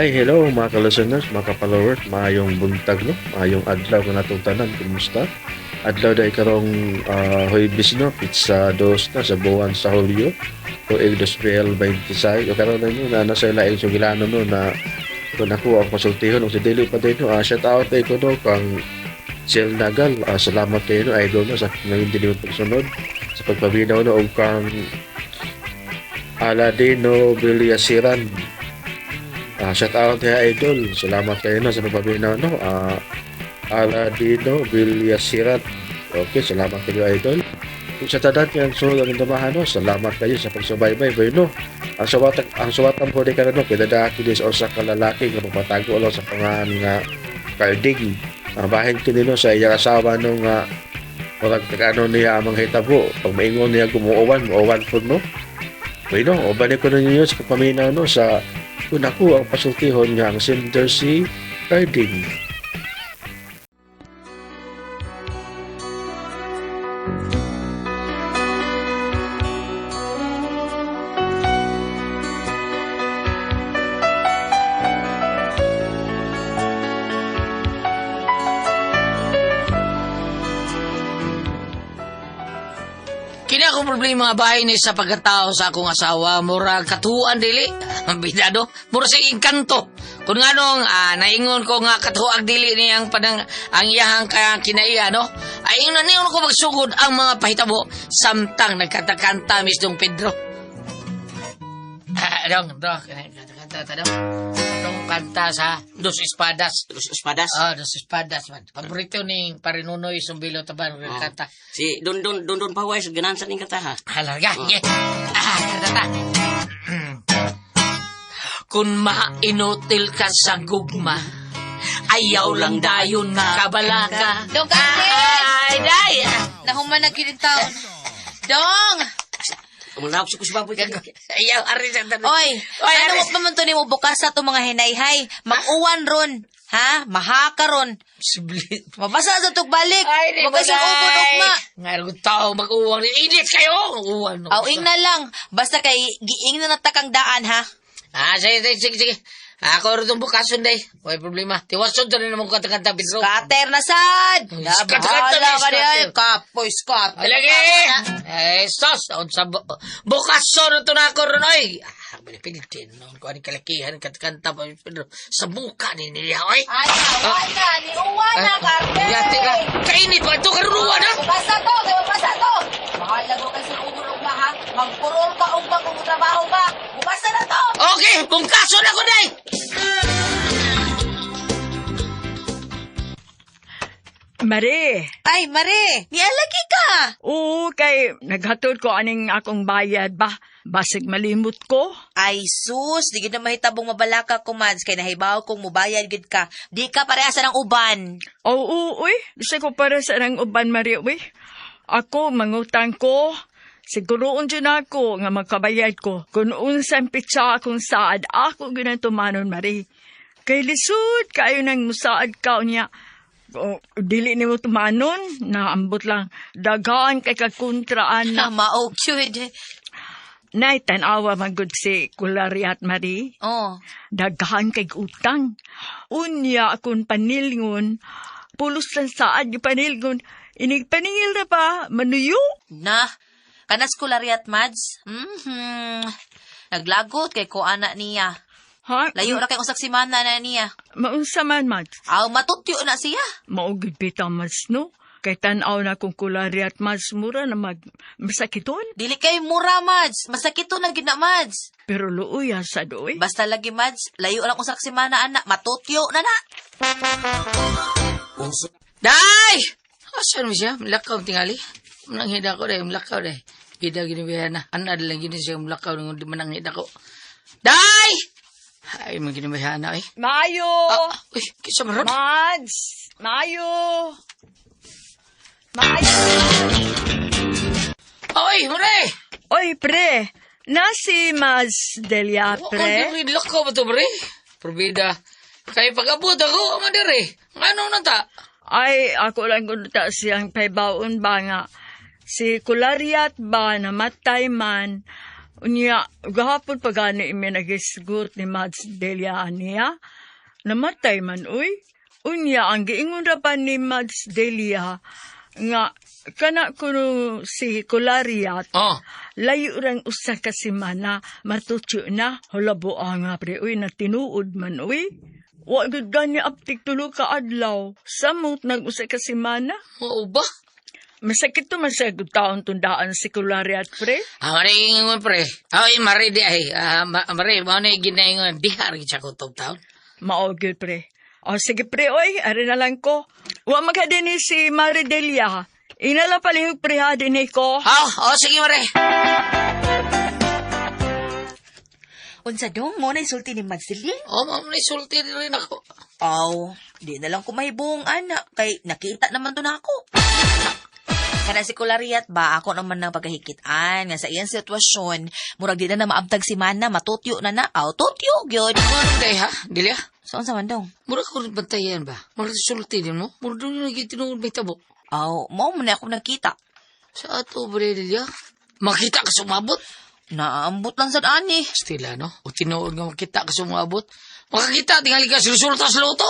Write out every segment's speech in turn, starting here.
Hi, hello mga ka-listeners, mga ka-followers, maayong buntag no, maayong adlaw kanatong tanan, kumusta? Adlaw dahil karong Huwebes no, pizza dos na sa buwan sa Hulyo, tuig 2026. O karon na nyo na nasa laing sugilano no na kung ako ang konsultihon o si Dili pa din no, shout out kay ko no kang Sel Nagal, salamat kayo no, idol no, sa ngayon din yung pagsunod sa pagpabinaw no, og kang Aladino Villasiran. Shout out kay Idol. Salamat kayo no sa pagpabinaw no. Aladino Villasiran. Okay, salamat kayo Idol. Kung sa tanan nga ang sunod ang damahan no, salamat kayo sa pagsubaybay bueno. Ang suwatan po ni karon no, pinadaki sa usa ka lalaki nga magpatago lang sa pangalan nga Carding. Ang bahin kini no sa iyang asawa no nga murag ano niya ang mga hitabo. Pag maingon niya gumuuwan, muuwan po no. Bueno, uban ko ninyo sa pagpaminaw no sa kung ako ang pasultihon nga ang sender si Carding. Kini akong problema nga bahay ni sa pagkatao sa akong asawa, mura katuan dili. Bidado, mura sa engkanto. Kung nganong naingon ko nga katuag dili niyang panang ang iyahang kinaiya no. Ay ingnon niyon ko magsugod ang mga pahitabo samtang nagkanta-kanta Miss Dong Pedro. Dong, dong, kanta ta dong. Dong kanta sa Dos Espadas. Dos Espadas? Ah, Dos Espadas man. Paborito ni Parinunoy Sumbilo Taban oh. Kanta. Si Don Don Don Don Pawais ganahan sa ning kanta ha. Halaga, oh. Yeah. Kanta ta. Kung mainutil ka sa gugma, ayaw lang dayon nga kabalaka. Dong Ate! Ay, day! Nahuman na gid taon. Dong! Umunawag si Kusbaboy. Ayaw, ari sa tanan. Oy, Oy, ano ari. mo pa man to nimo bukas sa itong mga hinayhay? Mag-uwan ron. Ha? Mahaka ron. Siblit. Mabasa sa tugbalik. Ay, di Wag mo sa ubod ugma. Nga, tao, mag-uwang. Init kayo! Uwan. Aw, ing na lang. Basta kay giing na natakang daan, ha? Sige, sige, sige, sige. Ako rin itong bukason, day. May problema. Tiwason to na naman kanta-kanta, Pedro. Scatter na sad! Scatter, Bahala ka scatter. niya. Kapoy, scatter. Alagi! Eh, sos! Sa bukason ito na ako ron, oy! Pinipilitin. Noon ko, anong kalakihan, kanta-kanta pa, Pedro. Sa buka ni niya, oy! Ay, uwan na! Ni uwan na, Carmen! Yati ka. Kainit pa ito, karuruan, ha? Mabasa to! Kay mabasa to! Bahala ko kay sa ubod ugma, ha? Magpurol ka ugma kung trabaho ka. Bukasa na to! Okay, bungkason ako, day! Mare, Ay, Mare! Nialagi ka! oo, kay naghatod ko aning akong bayad ba? Basig malimot ko. Ay, sus! Di gid na mahitabong mabalaka ko, Mads. Kay nahibaw kong mubayad gid ka. Di ka pareha sa ng uban. Oo, uy, bisa ko para sa nang uban, Mare, uy. Ako, mangutang ko. Siguroon dyan ako nga magkabayad ko. Kung unsang pitsa akong saad, ako ginatumanon, Mare. Kay lisod, kayo nang musaad ka niya. O, dili nimo tumanon, naambot lang. Dagaan kay kakontraan na. Mao, cute. Nay, tanawa magud si Kulariat, Marie. Oh. Daghan kay utang. Unya akong panilngon, pulos lang saad yung panilngon. Inig paningil na pa, manuyo. Na, kanas kulariat, Mads. Naglagot kay ko ana niya. Ha? Layo ra kay usak si mana na niya. Maunsa man, Mads. Aw, matutyo na siya. Maugid bitaw, Mads, no? Kay tanaw na kong kulariat, Mads, mura na mag masakiton. Dili kay mura, Mads. Masakit to na gid na, Mads. Pero luoya sa doy. Basta lagi, Mads. Layo lang usak si mana, ana. Matutyo na na. Day! Asan mo siya? Mulakaw tingali. Mananghida ko day, mulakaw day. Gida ginibihan na. Anad lang gini siya mulakaw nung di mananghida ko. Day! Ay, mga ginibihan na eh. Mayo! Uy, kisa maron. Mads! Mayo! Mayo! Oy, mure! Oy, pre! Na si Mads Delia, pre. Pre? Lakaw ba to, pre? Probida. Kaya pag-abot ako, ama dire. Ano na ta? Ay, ako lang kunta siyang paybaon ba nga. Si Kulariat ba namatay man. Unya, gahapon pa gani imi nagisgut ni Mads Delia niya. Namatay man, uy. Unya, ang giingon ra pa ni Mads Delia nga kana kuno si Kulariat Oh, layo rang usa ka semana matutyo na hulabo nga pre uy na tinuod man uy. Wa gud gani aptik tulo ka adlaw. Samot nag usa ka semana. mao ba? Masakit to man sa gud taon tundaan si Kulariat pre. Ah, mare ingon pre. Ay, mare di ay. Ah, mare mao na ginaingon diha ra gid siya kutob taon. Mao gyud pre. O sige pre oy, ari na lang ko. Wa magha ni si Maridelia. Inala palihog pre ha dinhi ko. Ah, oh, sige mare. Unsa dong mo na isulti ni Madsili? Oh, mao na sulti rin ako. Aw, di na lang ko mahibong ana kay nakita naman to na ako. Kana si Kulariat ba ako naman nang pagkahikitan nga sa iyang sitwasyon murag di na na maabtag si Mana matutyo na na aw tutyo gyud. Ano day ha? Dilia? So unsa man dong? Mura ko rin bantayan ba? Mura sulti din mo? Mura doon yung nagitinuod may tabo. Aw, mao man na ako nakita. Sa ato, bre, Lilia. Makita ka sumabot? Naambot lang sad ani. Stila, no? O tinuod nga makita ka sumabot? Makakita, tingali ka sinusulta sa loto.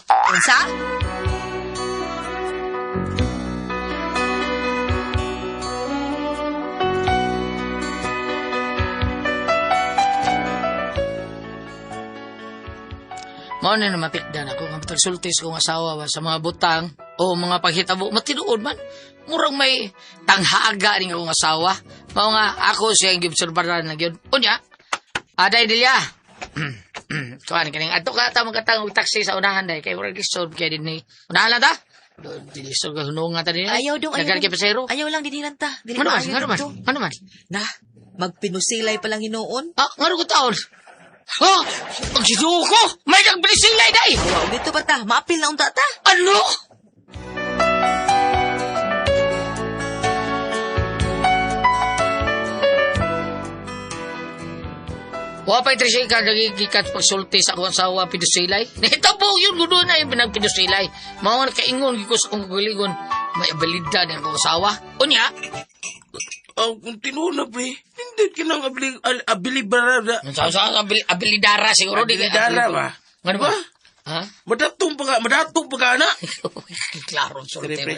Unsa? Mao na namatikdan ako nga matagsulti sa kong asawa ba, sa mga butang o mga paghitabo. Matinuod man. Murang may tanghaga ning akong asawa. Mao nga ako siya ang gibserbaran na gyud. Unya, aday Delia. Kuan kaning adto ka ta magkatang og taxi sa unahan day kay murag lisod kay dinhi. Unahan lang ta. Lisod ka hunungan ta dinhi. Ayaw dong, ayaw. Daghan dong. kay pasahero. Ayaw lang dinhi lang ta. Dili Ano man, maayo ngano man, didto. ano man? Na, magpinusilay pa lang hinuon. Ah, ngano ko taon? Ha? Ang ko! May nagbilisilay day! Wow, dito pa ta. Maapil na unta ta. Ano? Wa pa'y tricycle nagigikat pagsulti sa akong asawa pidusilay. Nahitabo yun gudo na yung pinagpidusilay. Mao nga nakaingon gyud ko sa akong kagalingon. May abilidad ang akong asawa. Unya, Oh, kung tinuod na, pre. Hindi ka nang abilibarara. sa abilidara siguro di Abilidara ba? Ngano ba? Ha? Madatong pa ka, madatong pa ka na. Klaro ang sulti. Pre, pre.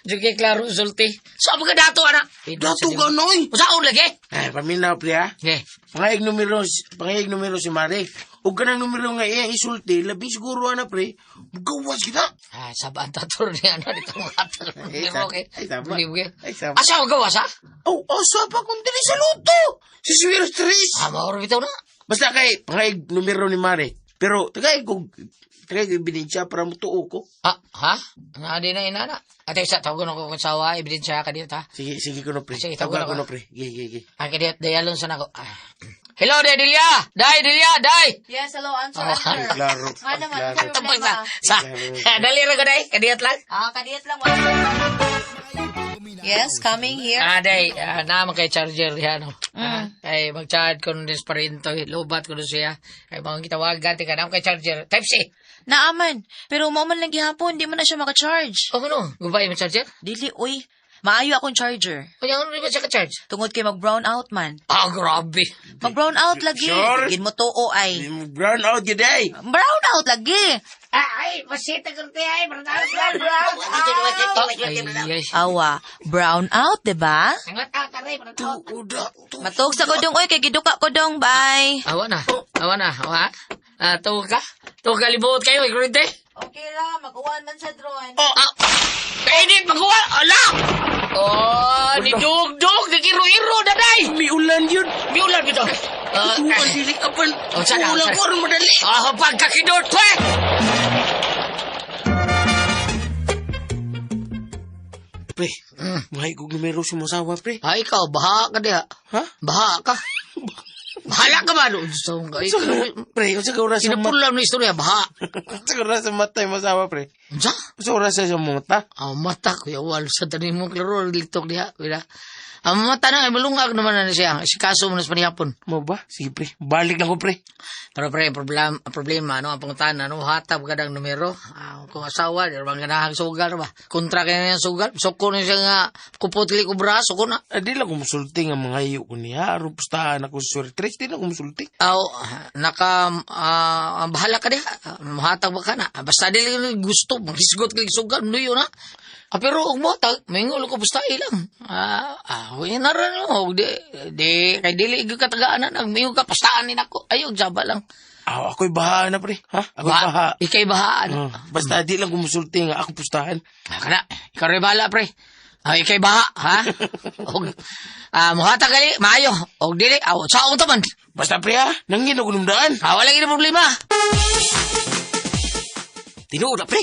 Pre. Klaro ang sulti. Sa mga dato ana. Dato ka na, oy. Usaon lagi? Ay, paminaw, pre, ha? Okay. Pangayag numero, pangayag numero si Mare. Huwag ka ng numero nga iyang isulti, labing siguro ana, pre. Gawas kita. Ah, sabaan tator niya ano dito mga tator. Ay, ay, tama. Ay, tama. Asa ang gawas ha? Oh, asa pa kung dili sa luto. Si Suero Tris. Ah, mauro bitaw na. Basta kay, pangayag numero ni Mare. Pero, tagay ko, tagay ko ebidensya para mutuo ko. Ah, ha? Nga di na inana. Ate, sa tawagan ako kung sawa, ebidensya ka dito ha. Sige, sige ko no, pre. Sige, tawagan Tawagan ko ako. no, pre. Sige, sige, sige. Ang kadiyot, dayalon sa nako. Ah. Hello, Day Delia! Day, Delia, Day! Yes, hello, answer, Oh, answer. Klaro. Nga naman, Klaro. ano Tapos problema? sa, dali ra ko, Day. Kadiyot lang. Ah, kadiyot lang. Yes, coming here. Ah, Day, ah, naman kay charger yan. No? Ah, kay mag-charge ko nun pa rin to. Lubat ko nun siya. Kay mga gitawagan, tika, naman kay charger. Type C. Naaman, pero mao man lang gihapon, di man na siya maka-charge. O, ano? Gubay mo charger? Dili, uy. Maayo akong charger. Kaya ano ba siya ka-charge? Tungod kay mag-brown out man. Ah, grabe. Mag-brown out lagi. Sure? Gin mo tuo ay. Brown out yun, ay. Brown out lagi. Ah, ay, masita ko ay, brown out, brown out. Ay, ay. Awa, brown out, 'di ba? Tuuda. Matug sa kodong oy kay giduka kodong. Bye. Awa na, awa na, awa. Ah, tuwag ka? Tuwag ka, libuot kayo, eh, kurinte. Okay ra, mag-uwan man sa drone. Oh, ah, kainit, magkuha, ala! Oh, ni dugdug, ni kiro-iro, daday! May ulan yun. May ulan bitaw. Ah, Tuwan, dili ka pa. Oh, sana, Ulan sana. ko, aron madali. Ah, pagkakidot ko eh! Pre, mahay kong numero si Masawa, pre. Ay, ikaw, baha ka diha. Ha? Baha ka. Bahala ka ba? Gusto kong Pre, kung sa oras sa mata, Sinapulam na istorya, baha. sa oras sa mata yung masawa, pre. Unsa? Sa oras sa mata. Ang mata ko, yawal sa tanin mo, klaro, litok diha. Wala. Ang mata na, ay malungag naman na siya. Sikaso mo na sa panihapon. Mo ba? Sige pre, balik lang ko pre. Pero pre, problema, ano, ang pangutana, ano, hatap ka ng numero. Ang kung asawa, di ba, ganahang sugal ba? Kontra kaya niya sugal. Soko na siya nga, kupotli ko braso ko na. Ah, di lang ko musulti nga mga iyo ko niya. Aron pustahan ako sa swerte. Di lang ko musulti. Aw, naka, bahala ka diha. Muhatag ba ka na? Basta di lang gusto, maghisgot kay sugal, nuyo na. Pero og mo tag, mingol ko basta ilang. Wala na no, di, di, kay dili gyud katagaan na, nagmingon ka, pastaan ni nako. Ayaw, jaba lang. Ah, ako'y baha na pre. Ha? Ako'y baha. Ikay bahaan. Ah, basta di lang ko musulti nga ako pustahan. Kana, ikaw rin bahala, pre. Ikay baha, ha? Og, muhatag gali, maayo. Og dili, aw, saong taman. Basta pre ha, nangin ako numdaan. Wala gid problema. Tinuod na, pre.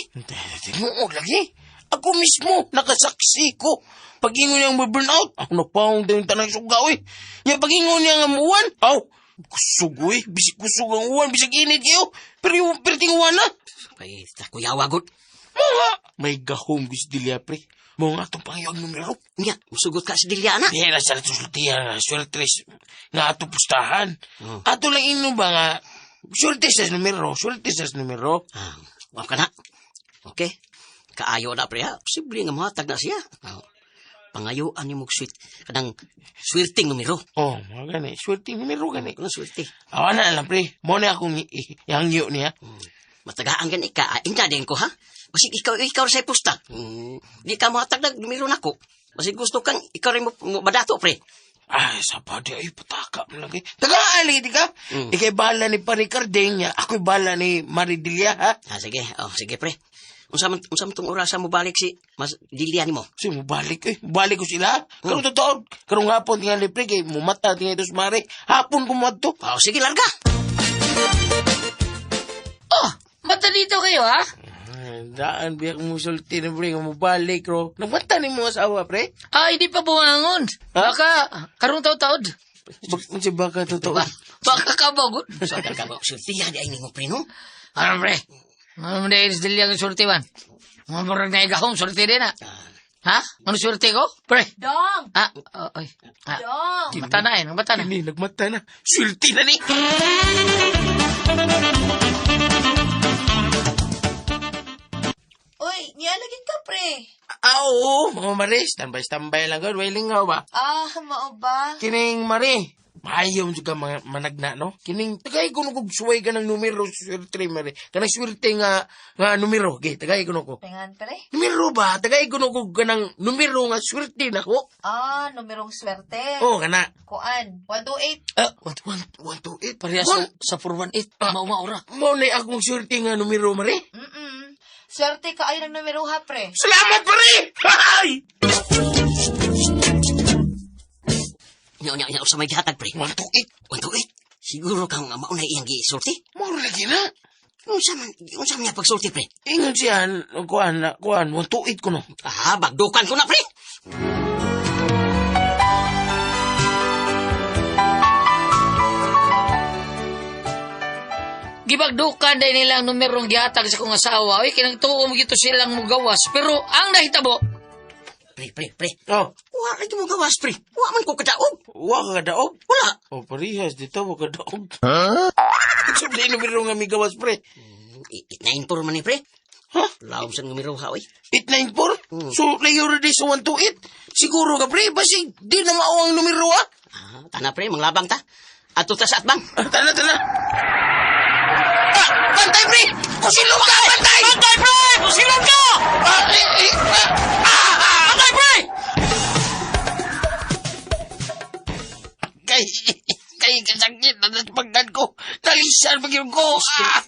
Tinuod lagi. Ako mismo, nakasaksi ko. Pag-ingon niyang burn out, ako napaong din tanang suga, uy. Nga pag-ingon niya nga muwan, aw, kusog, uy. Bisig kusog ang uwan, bisig init kayo. Pero yung perting uwan na. Ay, kuyawa gud. Mga, may gahom gusto dilya, pre. Mga atong pangyog numero. Nya, musugot ka sa Delia na. Di na sa sultihan, swerte nga ato pustahan. Ato lang ino ba nga, swerte sa numero, swerte sa numero. Ah, wa ka na. Okay. Kaayo na pre ha. Posible nga mohatag na siya. Pangayuan ni mo sweet kanang swerteng numero. Oh, mga gani, swerte numero gani. Kanang swerte. Awa na lang, pre. Mo na akong ihangyo niya. Matagaan gani ka. Inta din ko ha. Basig ikaw sa pusta. Di ka mohatag nag numero nako. Basig gusto kang ikaw rin mo badato pre. Ay, sa padi, ay, pataka mo lang. Tagaan, lagi ka. Ika'y bala ni Pare Cardeng niya. Ako'y bala ni Maridilia, ha? Ah, sige. Oh, sige pre. Unsa man tong orasa mo balik si Mas Delia nimo? Kasi mubalik, eh. Mubalik ko sila. Karong totoo. Karong hapon, tingali, pre, kay mumata, tingali ito sa mare. Hapon ko mo to. Oh, sige larga. Oh, mata dito kayo, ha? Daan, biyak mo sulti na, pre, nga mubalik, ro. Nagmata ni mo asawa, pre. Ay, di pa bumangon. Baka, karong taod-taod. Bak, si baka totoo. Baka kabagod. So, ka ba sultihan di ay nimo pre no? Ano, pre? Ano mo dahil sa ang surti man? Mga murag na igahong surti din, ha? Ha? Ano surti ko? Pre? Dong! Ah, oh, oy. Ah, Dong! mata na eh, mata na. Ini, nagmata na. Sulti na ni. Uy, nialagin ka, pre. Ah, oo, mga mare. Standby, standby lang. God, wailing nga ba? Ah, mao ba? Kining mare, maayo mo ka mga managna, no? Kining, tagay ko nung suway ka ng numero, swerte, mare. Kanang swerte nga, nga numero. Okay, tagay ko nung ko. Pengan, pre. Numero ba? Tagay ko nung kanang numero nga swerte na ko. Ah, numerong swerte. Oh, kana. Kuan, 128. Ah, 1, 1, 1, 2, 8. Pareha sa 418, mauma-ura. Mo na akong swerte nga numero, mare. Swerte ka ay ng numero ha, pre. Salamat, pare! Ay! Nya nya nya usa may gihatag pre. 1, 2, 8. 1 2 8. Siguro kang mao na iyang gisulti. Moro lagi na. Unsa man niya pagsulti pre? Ingon siya, kuan, kuan, 1, 2, 8 ko no. Ah, bagdukan ko na pre. Gibagdukan dahil nilang numerong gihatag sa kong asawa. Uy, kinagtuo mo gito silang mugawas. Pero ang nahitabo, Pre, pre, pre. Oh, Wa kay mo gawas pre. Wa man ko kadaog. wa ka daog? Wala. Oh, parehas dito, wa ka daog. Huh? Sa numero nga may gawas, pre. 894 man ni pre. Ha? Laom sa numero ha oy. 894? So, layo rin sa 128? Siguro ka, pre. Basig, di na mao ang numero, ah. Ah, tana pre, manglabang ta. Ato ta sa atbang. Ah, Tana, tana. Ah, bantay, pre! Kusilong ka, bantay! Bantay pre! Pusilon ka! Ah, eh, eh, ah, ah, ah! Bantay pre! Kay, kay, kasakit na pagdan ko. Talisan pag yun ko. Ah,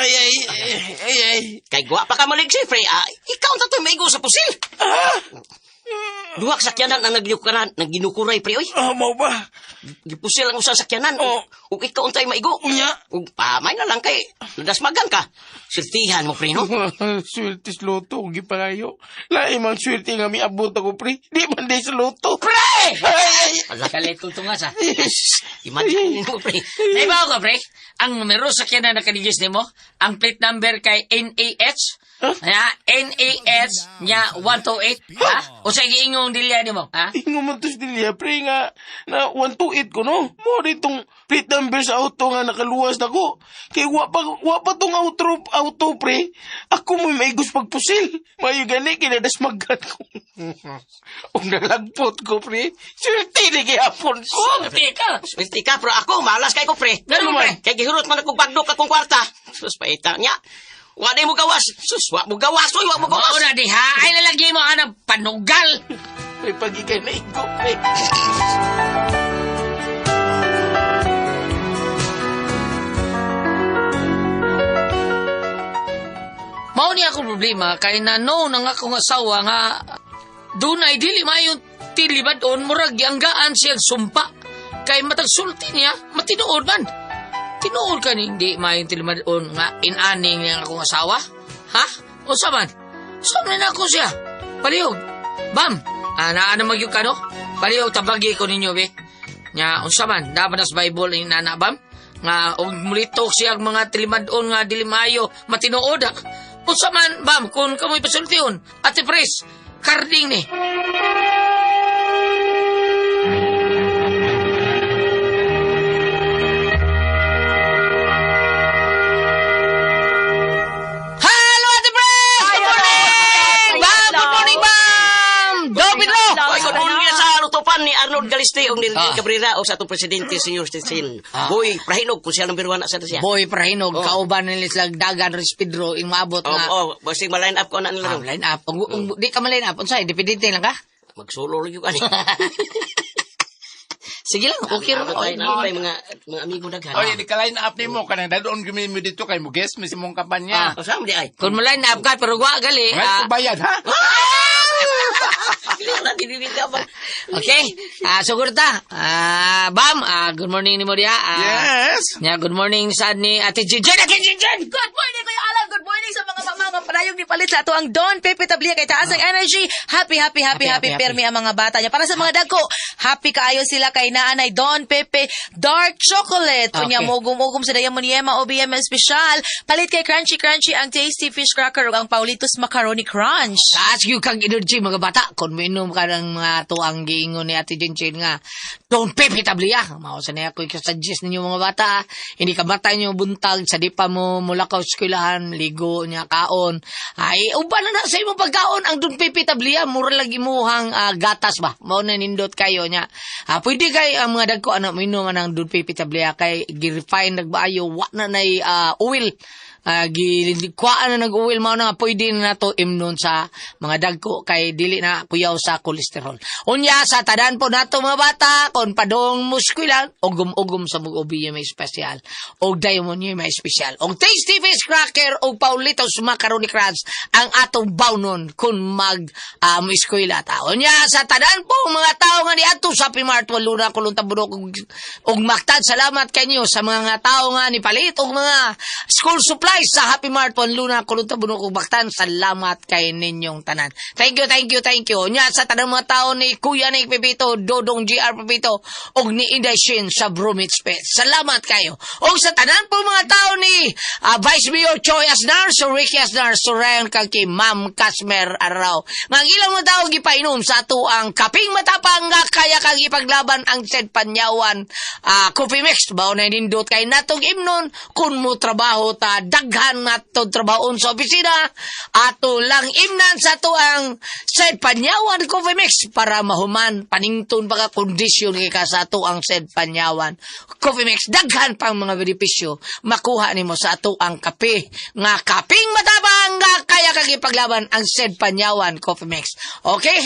ay, ay, ay, ay, ay. Kay guwa pa ka maligsi pre. Ah, ikaw ang tatoy maigo sa pusil. Ah, Duha ka sakyanan ang nagyukaran, nagginukuray pre oy. ah, mau ba? Gipusil ang usang sakyanan. Oh. Ug ikaw untay maigo. Unya. Ug pamay na lang kay nadasmagan ka. Sultihan mo pre no. Swerte sa loto, kung gipangayo. Lain mang swerte nga miabot ako, pre. Di man di sa loto. pre! Ay, ay, Ala, Kalitong tungas, ha? yes. imagine mo pre. Naibaw ka, pre. Ang numero sa kanya nakaligis nimo, ang plate number kay NAH. Ha? Ha? NAS nya 128. Ha? Unsay giingong Delia nimo? Ha? Ingon man to si Delia, pre, nga na 128 ko, no? Mo ditong plate number sa auto nga nakaluwas na ko. Kay wa pa tong auto, pre. Ako mo maigos pagpusil. Mayo gani, kinadasmagan ko. Ug nalagpot ko, pre. Swerte ni gihapon ko. Swerte ka. Swerte ka, pero ako, malas kay ko, pre. Ganun, pre. Kay gihurot man akong bagdok akong kwarta. Sus, paita niya. Wa na mo gawas. Sus, wa mo gawas, oy, wa mo gawas. Mao na diha. Ay lalagi mo anang panugal. May pagigay na igo, pre. Mao ni akong problema kay na no nang akong asawa nga dunay dili maayong tilibad-on, murag gianggaan siya sumpa kay matag sulti niya matinuod man. Tinuod ka ni hindi maayong tilibad-on nga inaning niya ang akong asawa, ha? Unsa man? Unsa man na ako siya? Palihog bam, naa na magyug ka, no? Palihog, tabagi ko ninyo be nya. Unsa man dapat nas Bible ni nana bam nga og mulitok siya ang mga tilimad-on nga dili maayo matinuod, ha? Unsa man bam kung kamoy pasultion, Ate Pres Karding ni? Hello, Ate Pres! Good morning! Bam! Good morning, Bam! Go, Pedro! Oy, good morning sa lutupan ni Arnold Galiste ug ni Ah. Cabrera o sa atong presidente, Senior Citizen. Boy Prahinog, kung siya number 1 na sa siya. Boy Prahinog, Oh. kauban nila sila Dagan Riz Pedro, yung maabot Oh, nga. oh, basig ma-line up ko na nila. Ah, line up. Kung di ka ma-line up, unsa, independente lang ka? Magsulo lagi ko ani. Sige lang, okay ra. Tayo na tayo mga amigo daghan. Oy, di ka line up nimo kanang dadon gumi mo dito kay mo guest mi sa mong kampanya. Oh, saan di ay? Kung ma-line up ka, pero wa gali. Ngayon ko bayad ha? Dili na dili ka ba? Okay, sugod ta. Bam, good morning ni mo diha. Yes. Nya, good morning sa ni Ate Jinjin. Ate Jinjin! Good morning, Kuya Alan! Good morning sa mga mama nga parayong ni palit sa ato ang Don Pepe Tablia kay taas ang energy. Happy, happy, happy, Happy, happy, happy, permi ang mga bata niya. Para sa mga dagko, happy kaayo sila kay naanay Don Pepe Dark Chocolate. Unya mogum-ugum sa Diamond Yema OBM Espesyal. Palit kay Crunchy Crunchy ang Tasty Fish Cracker ug ang Paulitos Macaroni Crunch. Taas yung kang energy mga bata. Kung minom ka ng mga tuang giingon ni Ate Jinjin nga, Don Pepe Tablia. Mao sa niya ko i-suggest ninyo mga bata. Hindi ka bata nyo buntag sa di pa mo mula ka eskwelahan, ligo niya kaon. Ay, uban na na sa imong pagkaon ang Don Pepe Tablia. Mura lagi muhang gatas ba. Mao na nindot kayo niya. Pwede kay ang mga dagko anak minom ang Don Pepe Tablia kay gi-refine nagbaayo wa na nay oil. Gikuhaan na nag-oil mao na nga pwede na nato imnon sa mga dagko kay dili na kuyaw sa kolesterol. Unya sa tadan po nato mga bata kon padong muskulan ugom-ugom sa mga ubi may espesyal og Diamond may espesyal og Tasty Fish Cracker og Paulitos Macaroni Crunch ang atong bawnon kung mag eskwela ta. Unya sa tadan po mga tao nga niadto sa Pimart Waluna Kulong Tabunok og Mactan, salamat kanyo sa mga tao nga nipalit og mga school supplies sa Happy Mart Luna Kulong Tabunok ug Mactan. Salamat kay ninyong tanan. Thank you, thank you, thank you. Nya sa tanang mga tao ni Kuya Nick Pepito, Dodong GR Pepito og ni Inday Shin sa Bromits Pets. Salamat kayo. Og sa tanan po mga tao ni Vice Mayor Choi Asnar, Sir Ricky Asnar, Sir Ryan kay Ma'am Casmer Arao. Mga ilang mga tao gipainom sa ato ang kaping matapang nga kaya kang ipaglaban ang said Panyawan coffee mix. Bao na nindot kay natong imnon kung mo trabaho ta daghan nato trabahoon sa opisina, ato lang imnan sa ato ang said Panyawan coffee mix para mahuman panington pa ka kondisyon kay ka sa ato ang said Panyawan coffee mix. Daghan pang mga benepisyo makuha nimo sa ato ang kape nga kaping matapang nga kaya kang ipaglaban ang said Panyawan coffee mix. Okay,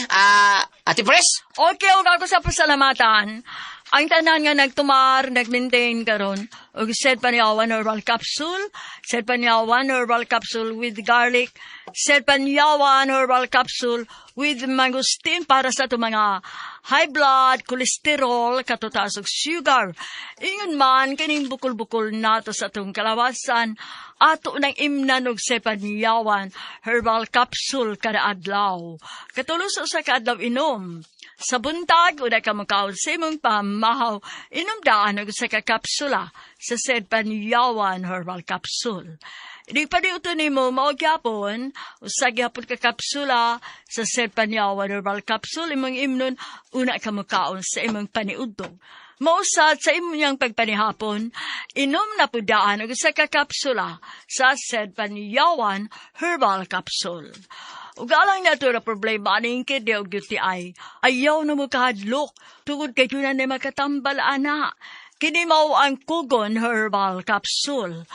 Ate Pres? Okay, ug ako sa pasalamatan. Ang tanan nga nagtumar, nag-maintain karon og said Panyawan herbal capsule, said Panyawan herbal capsule with garlic, said Panyawan herbal capsule with mangosteen para sa atong mga high blood, cholesterol, katotaas og sugar. Ingon man kining bukol-bukol nato sa atong kalawasan, ato nang imnan og said Panyawan herbal capsule kada adlaw. Katulo sa usa ka adlaw inom. Sa buntag, una ka makaon sa imong pamahaw, inom daan og usa ka kapsula sa said Panyawan herbal capsule. Di pa di uto nimo mao gyapon, usa gyapon ka kapsula sa Sir Panyawan Herbal Capsule imong imnon una ka mukaon sa imong paniudto. Mausad sa imong pagpanihapon, inom na pudaan og usa ka kapsula sa Sir Panyawan Herbal Capsule. Ug alang nato na problema aning kidney og UTI, ayaw na mo kahadlok tungod kay duna na makatambal ana. Kini mao ang Kugon Herbal Capsule.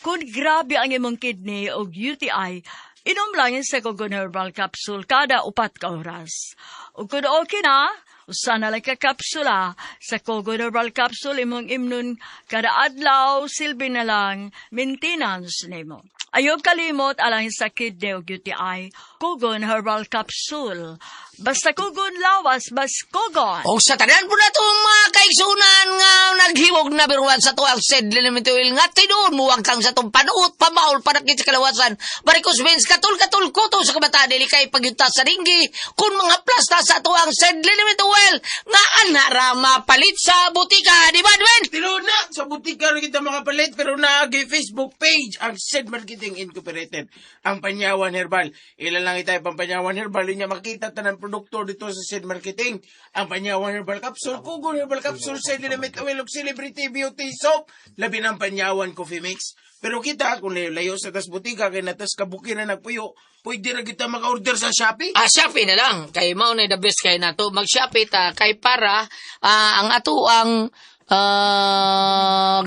Kung grabe ang imong kidney og UTI, inom lang sa Kugon Herbal Capsule kada 4 ka oras. Ug kung okay na, usa na lang ka kapsula sa Kugon Herbal Capsule imong imnon kada adlaw, silbi na lang maintenance nimo. Ayaw kalimot alang sa kidney o UTI, Kugon Herbal Capsule. Basta kugon lawas, bas kugon. O sa tanan po na itong mga kaigsunan nga naghiwog na biruan sa tuwang sed liniment oil nga tinuon muwag kang sa itong panuot, pamaol, panakit sa kalawasan, varicose veins, katul-katul, kuto sa kabataan, dili kay pagyunta sa ringgi, kung mga plasta sa tuwang sed liniment oil nga anara mapalit sa butika, di ba, Dwayne? Tinuod na, sa butika rin kita makapalit pero naagay Facebook page ang Said Marketing Incorporated, ang Panyawan Herbal. Ilan lang itay pang Panyawan Herbal, niya makita tanan produkto dito sa Said Marketing. Ang Panyawan Herbal Capsule, Kugon Herbal Capsule, Said Limit Oil, ug Celebrity Beauty Soap, labi ng Panyawan Coffee Mix. Pero kita, kung layo-layo sa tas butika, kay natas kabuki na nagpuyo, pwede ra kita maka-order sa Shopee. Ah, Shopee na lang. Kay mao na the best kay nato. Mag-Shopee ta kay para ang ato ang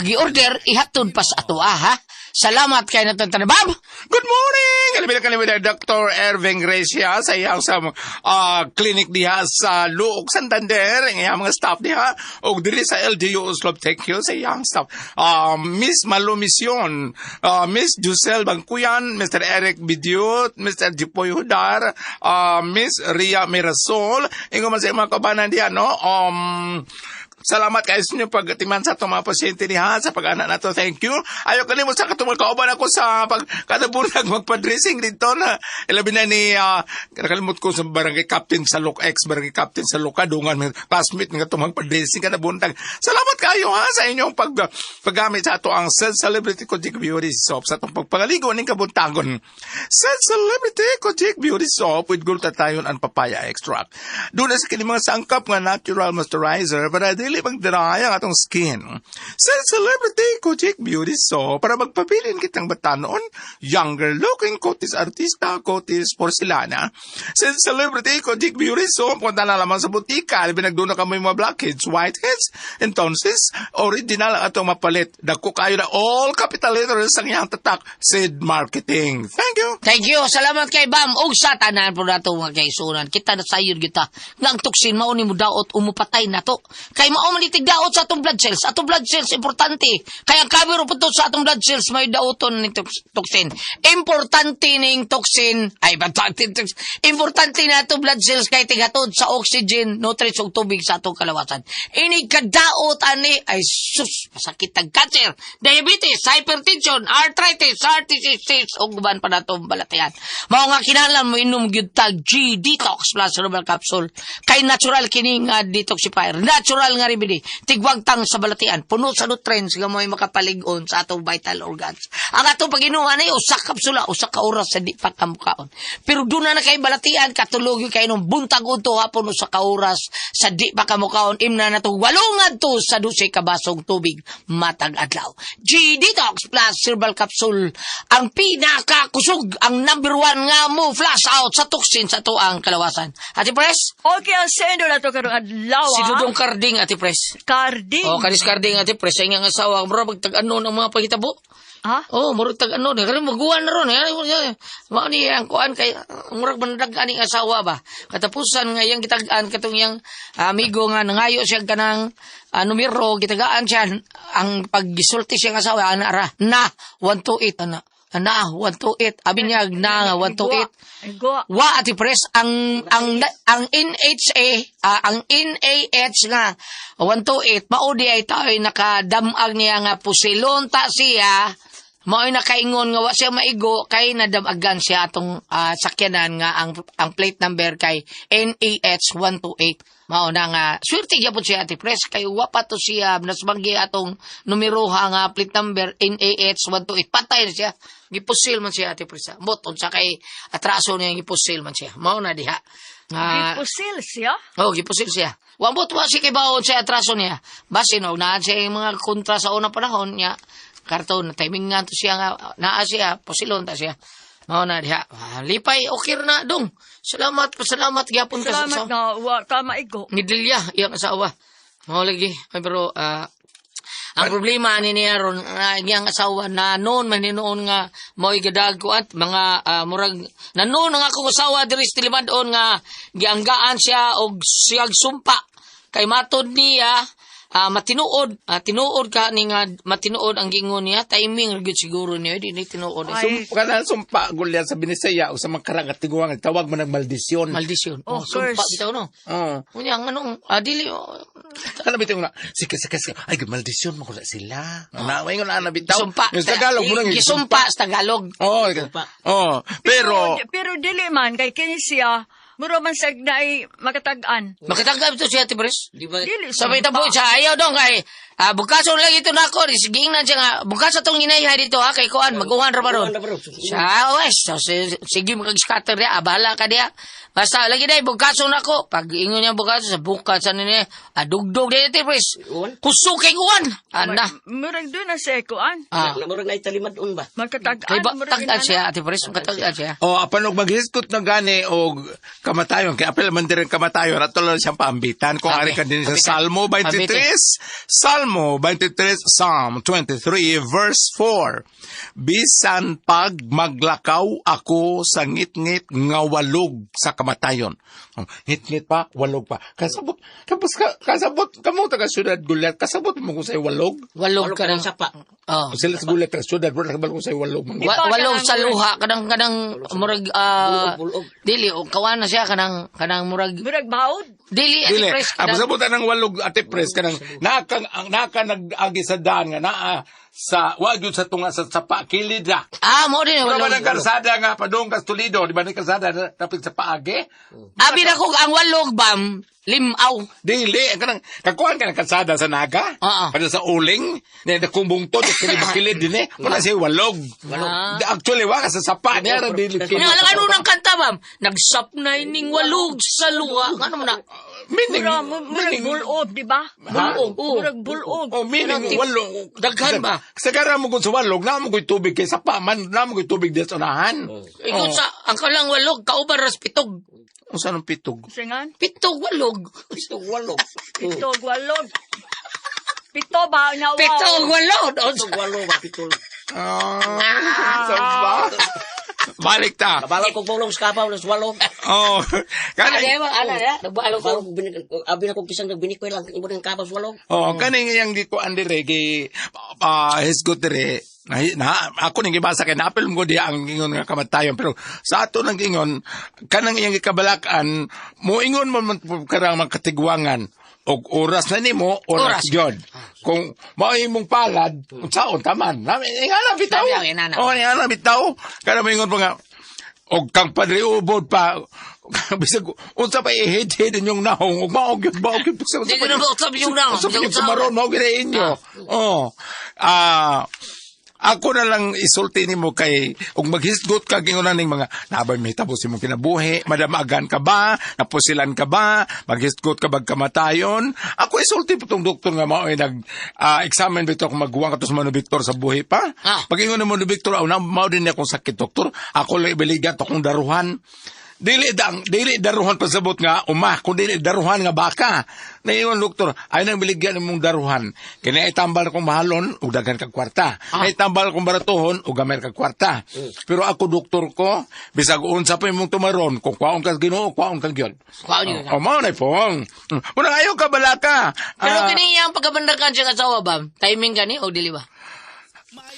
gi-order ihatod pa sa ato ah, ha. Salamat kay nato tanan. Bab. Good morning! Alam mo Dr. Erving Gracia sa iyang sa clinic diha sa Luok, Santander, ang iyang mga staff diha, o diri sa LGU Oslob, thank you sa iyang staff. Miss Malumisyon, Miss Giselle Bangkuyan, Mr. Eric Bidiot, Mr. Jipoy Hudar, Miss Ria Mirasol, ingo man sa iyang mga kabanan diha, no? Salamat kayo sa inyong pagtiman sa atong mga pasyente niha sa pag-anak nato. Thank you. Ayaw kalimot sa katong mga kauban ako sa pag kada buntag magpa-dressing dito na ilabi na ni nakalimot ko sa barangay captain sa Lok ex barangay captain sa Loka dungan classmate nga itong magpa-dressing kada buntag. Salamat kayo ha sa inyong paggamit sa ato ang Said Celebrity Kojic Beauty Soap sa atong pagpangaligo ning kabuntagon. Said Celebrity Kojic Beauty Soap with glutathione and papaya extract. Doon na sa kini mga sangkap nga natural moisturizer para dili magdry ang atong skin. Said Celebrity Kojic Beauty Soap para magpabilin kitang batanon, younger looking kotis artista, kotis porcelana. Said Celebrity Kojic Beauty Soap kung na lamang sa butika, binagduna ka mo yung mga blackheads, whiteheads, entonces, original ang atong mapalit. Dagko kayo na all capital letters ang iyang tatak, Sid Marketing. Thank you! Thank you. Salamat kay Bam. Og sa tanan po nato mga kaigsunan. Kita na sayon kita. Nga ang toxin mao ni mo daot umupatay na to. Kay mao man itig daot sa atong blood cells. Atong blood cells importante. Kay ang kamero po to sa atong blood cells may daoton ni toxin. Importante ning toxin ay importante toxin. Importante na atong blood cells kay tigatod sa oxygen, nutrients ug tubig sa atong kalawasan. Ini kadaot ani ay sus masakit ang cancer, diabetes, hypertension, arthritis, heart disease ug uban pa natong balatian. Mao nga kinahanglan mo inom gyud tag G Detox Plus Herbal Capsule. Kay natural kini nga detoxifier, natural nga remedy. Tigwagtang sa balatian, puno sa nutrients nga mo'y makapalig-on sa atong vital organs. Ang atong pag-inuman ay usa ka kapsula, usa ka oras sa di pa kamukaon. Pero doon na kay balatian, katulog yung kay nung buntag udto hapon usa ka oras sa di pa kamukaon, imna na to 8 ngadto sa 12 ka basong tubig matag adlaw. G Detox Plus Herbal Capsule ang pinakakusog, ang number 1 nga mo flush out sa toxin sa tuang kalawasan. Ate Pres? Okay, ang sendo na to karong adlaw. Si Dudong Karding, Ate Pres. Karding. Oh, kanis Karding, Ate Pres. Sa iyang asawa, bro, magtag-ano ng mga pahitabo. Ha? Oh, murag tag-ano ni. Karon maguwan na ron. Eh. Mao ni ang kuan kay murag mandag aning asawa ba. Katapusan nga iyang gitag-an katong iyang amigo nga nangayo siya kanang numero gitagaan siya ang paggisulti siyang asawa ana ra na 128 ana. Na 128 abi niya na 128. Igwa. Wa Ate Pres ang NHA ang NAH nga 128 mao di ay tao'y nakadamag niya nga pusilon ta siya Mao'y nakaingon nga wa siya maigo kay nadamagan siya atong sakyanan nga ang plate number kay NAH 128. Mao na nga swerte gyapon siya, Ate Pres, kay wa pa to siya nasbanggi atong numeroha nga plate number NAH 128. Patay na siya. Gipusil man siya, Ate Pres. Mot unsa kay atraso niya, gipusil man siya. Mao na diha. Nga Gipusil siya. Oh, gipusil siya. Wambot wa si kibaon siya atraso niya. Basin og naa siya yung mga kontra sa unang panahon niya. Karton timing nga to siya nga naa siya pusilon ta siya. Mao na diha. Ah, lipay okay ra na dong. Salamat, pasalamat gyapon ka sa Salamat nga wa ka maigo. Nidilya iyang asawa. Mao lagi. Ay, pero ang problema ani niya ron iyang asawa na noon man noon nga mo'y gadag ko at mga murag na noon ang akong asawa diri sa Tilimadon nga gianggaan siya og siyag sumpa kay matod niya matinuod, tinuod ka ni nga matinuod ang gingon niya, timing ra gyud siguro niya di ni tinuod. Ay. Kana sumpa gulya sa Binisaya o sa mga karang at tiguang tawag man ng maldisyon. Maldisyon. Oh, Oh, sumpa curse. bitaw no. Oo. Unya ang anong dili oh, Kana bitaw nga sige sige sige ay maldisyon man ko na sila. Na ingon ana bitaw. Sumpa. Yung sa Tagalog mo nang Gisumpa sa Tagalog. Oo. Oh, pero pero dili man kay kini siya mura man sag naay makatag-an. Makatagab to siya, Ate Pres. Di ba? Dili Sabay sumpa. tabo siya, ayaw dong kay bukason lagi ito nako, gingnan siya nga, bukas atong inayhay dito ha, kay kuan, maguhan ra ba ron? Maguhan ra ba ron? Siya, wes, so, sige mag-scatter diya, bahala ka diya. Basta lagi day, bukason nako. Pag ingon niya bukason, sa bukas ano niya, dugdog diya, Ate Pres. Uwan? Kusog kay uwan. Ana. Murag doon na siya kuan. Murag na italimad-on ba? Makatag-an. Kay ba, murag tag-an inana. siya, Ate Pres, makatag-an siya. Oh, apan og maghisgot na gani og kamatayon kay apil man diri ang kamatayon ato lang siyang paambitan kung ari ka din sa Salmo 23, Salmo 23, Psalm 23 verse 4. Bisan pag maglakaw ako sa ngitngit nga walog sa kamatayon. Oh, ngitngit pa, walog pa. Kasabot, kapos ka, kasabot kamo taga syudad Gulyat, kasabot mo kung say walog. Walog Walog ka ka ng ng sapa. Oh. Sila sa Gulyat taga syudad, wala kabalo kung say walog. Man. Walog sa luha kanang kanang murag Bulog, bulog. Dili o kawan na siya kanang kanang murag Murag baod. dili, Ate Dili, Pres, ang kanang- pasabutan ng walog Ate Pres kanang naa kang ang naa ka nag-agi sa daan nga naa sa wa gyud sa tunga sa sapa kilid ra. Mo din Wala walog. ba ng kalsada nga padung kas Toledo, di ba ng kalsada na tapik sa paagi? Abi na ko ang walog bam limaw. Dili, ang kanang kakuan ka ng kalsada sa Naga. Oo. Padung sa uling, na nakumbungtod kilid kilid din eh. Wala siya walog. Ah. Actually wa ka sa sapa niya ra dili. Nga lang ano nang kanta bam? Nagsapnay ning walog sa luha. Ano man na? Meaning, Murag, murag meaning, bulog, di ba? Bulog, oo. Murag bulog. Oh, meaning walog. Daghan ba? Sagara mo kung sa walog, naa mo ko'y tubig kay sapa man, naa mo ko'y tubig dito sa unahan. Ingon sa ang kalang walog kauban ras pitog. Unsa nang pitog? Singan? Pitog walog. Pito walog. Pito walog. Pito ba? Nawa. Pitog walog. Pito walog ba? Pito. Ah, saba. Balik ta. Kabalo kong pulong sa kabaw, las walog. Oh, Ano kaning ba ana ya? Nagbalo ko. Kabalo kong abi na kong kisang nagbinikoy lang, ibo ng kabaw sa walog. Oh, kaning iyang gikuan dire gi hisgot dire. Na, ako ning gibasa kay naapil mo di ang ingon nga kamatayon pero sa ato nang ingon kanang iyang gikabalakan moingon mo man karang mga katigwangan og oras na nimo oras Oras. gyud kung mao imong palad unsaon taman na ingana bitaw. Sabi ang inana. Oh, ingana bitaw kana moingon pa nga og kang Padre Ubod pa bisag unsa pa i-head-head inyong nahong ug mao gyud mao gyud Di ko na mausap yung nahong. Unsa pa yung sumaron mao gyud inyo. Oh. Ah, ako na lang isulti nimo kay ug maghisgot ka gingon ning mga nabay mahitabo sa imong kinabuhi, madamagan ka ba, napusilan ka ba, maghisgot ka bag kamatayon. Ako isulti po tong doktor nga mao ay nag examine bitaw kung maguwang kato sa Mano Victor sa buhi pa. Pag ingon mo ni Victor, aw na mao din akong sakit doktor. Ako lang ibiligan to akong daruhan. Dili dang dili daruhan pasabot nga uma, kun dili daruhan nga baka. Naingon doktor, ay nang biligyan imong daruhan. Kini ay tambal kong mahalon ug daghan kag kwarta. Ay tambal kong baratuhon ug gamay kag kwarta. Pero ako doktor ko, bisag unsa pa imong tumaron, kung kwaon ka Ginoo, kwaon ka gyud. Kwaon yun. Oh, mao na pong. Muna ayo ka balaka. Pero kini iyang pagkabandakan siya asawa bam. Timing gani o dili ba?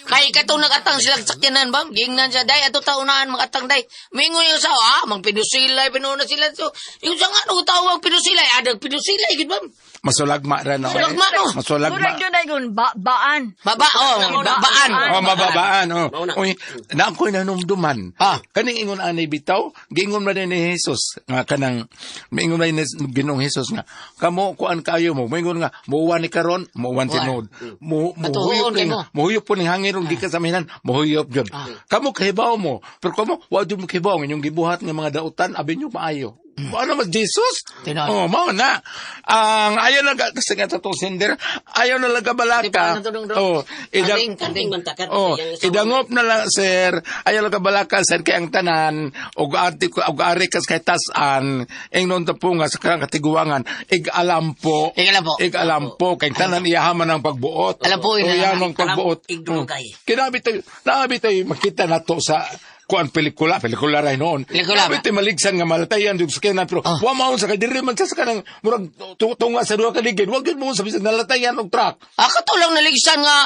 Kay katong nagatang sila sa sakyanan bam, gingnan siya day ato taunaan magatang day. Mingon yung asawa, mang pinusilay pinuuna sila so. Yung sa nga no tawag pinusilay, adag pinusilay gid bam. Masulagma ra no. Masulagma, no? Masulagma. Murag yun ay yun, baan. Baba, oh, babaan. Oh, mababaan. Oh. Mauna. Uy, na ako'y nanumduman. Ah. Kaning ingon anay bitaw, giingon man ni Jesus nga kanang maingon man ni Ginoong Jesus nga kamo kuan kayo mo, maingon nga muwan ni karon, muwan tinuod. Mo Matuon muhuyop kay ni mo. muhuyop po ning hangin ug gikan sa amihanan, muhuyop jud. Kamo kahibaw mo, pero kamo wa jud mo kahibaw ang inyong gibuhat nga mga dautan abi nyo maayo. Ano mas Jesus? Tinuod. Oh, mao na. Ang ayaw lang kasi nga sa tong sender, ayaw na lang Di pa kabalaka. natulong, bro. Oh, idang, Kanding, kanding. Man takar Oh, sa iyang asawa. idangop na lang sir. Ayaw lang kabalaka sir kay ang tanan og ati og ari kas kay tas-an ingnon ta po nga sa karang katiguangan ig alampo. Ig alampo. Ig alampo kay tanan iyahaman ang pagbuot. Alampo, O ina- iyahan ang pagbuot. Alam, igdulugay. Kinabi tayo, naabi tayo makita nato sa kuan pelikula, pelikula ra noon. Pelikula Nabi ba? tayo maligsan nga malatayan dug sa kanan pero wa maon sa kay diri man sa kanang murag tunga sa duha ka ligid. Wa gyud mo sa bisag nalatayan og truck. Ah, katulong naligsan nga,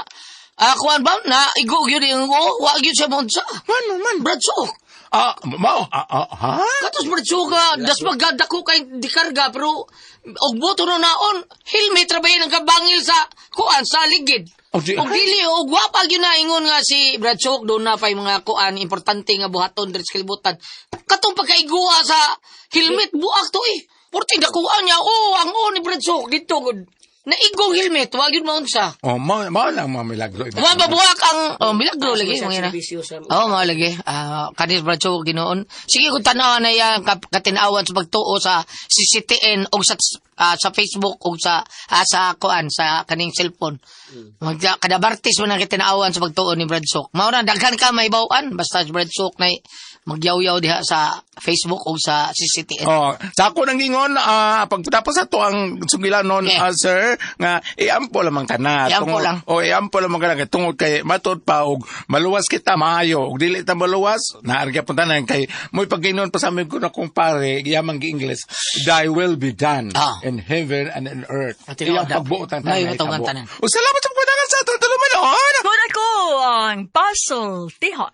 ah, kuan ba, na igo yun yung oh, wa yun siya monsa. Man man. Brad Sook. Ah, mao ah, ah, ha? Katos Brad Sook nga, das magadako kay dikarga, pero, og boto no naon, helmet ra ba yun ang kabangil sa, kuan, sa ligid. Oh, di- Og dili, og wapag yun na ingon nga si Brad Sook, doon na pa yung mga kuan, importante nga buhaton diri sa kalibutan. Katong pagkaigua sa helmet, buak to eh. Porti dakuan niya, oh, ang oh ni Brad Sook, dito, good. Naigong helmet, wag yun maon sa. Oh, mao mao lang mga milagro. Wa mabuhak ang oh, milagro lagi Sa mga na. serbisyo sa- Oo, mga lagi. Ah, kanis bracho ginoon. Sige kung tanawan na yan katinawan sa pagtuo sa CCTN o sa sa Facebook o sa sa kuan sa kaning cellphone. Magda kada bartis mo nang katinawan sa pagtuo ni Brad Sok. Mao na daghan ka may bawaan basta si Brad Sok na magyawyaw diha sa Facebook o sa CCTN. Oh, sa ako nang gingon, pagtapos ato ang sugilanon, Okay. sir, nga iampo lamang ka na. Iampo Tungod- lang. Oh, iampo lamang ka na kay tungod kay matud pa og maluwas kita maayo og dili ta maluwas, naarga pud tanan kay mo'y pagginon pa sa amin ko na kumpare, giyamang gi-English, thy will be done in heaven and in earth. Ang tinuod Iyang pagbuot ang May tanan. matungan tanan. O salamat sa pagpadangan sa atong tulumanon. Kun ako ang Puzzle Tihon.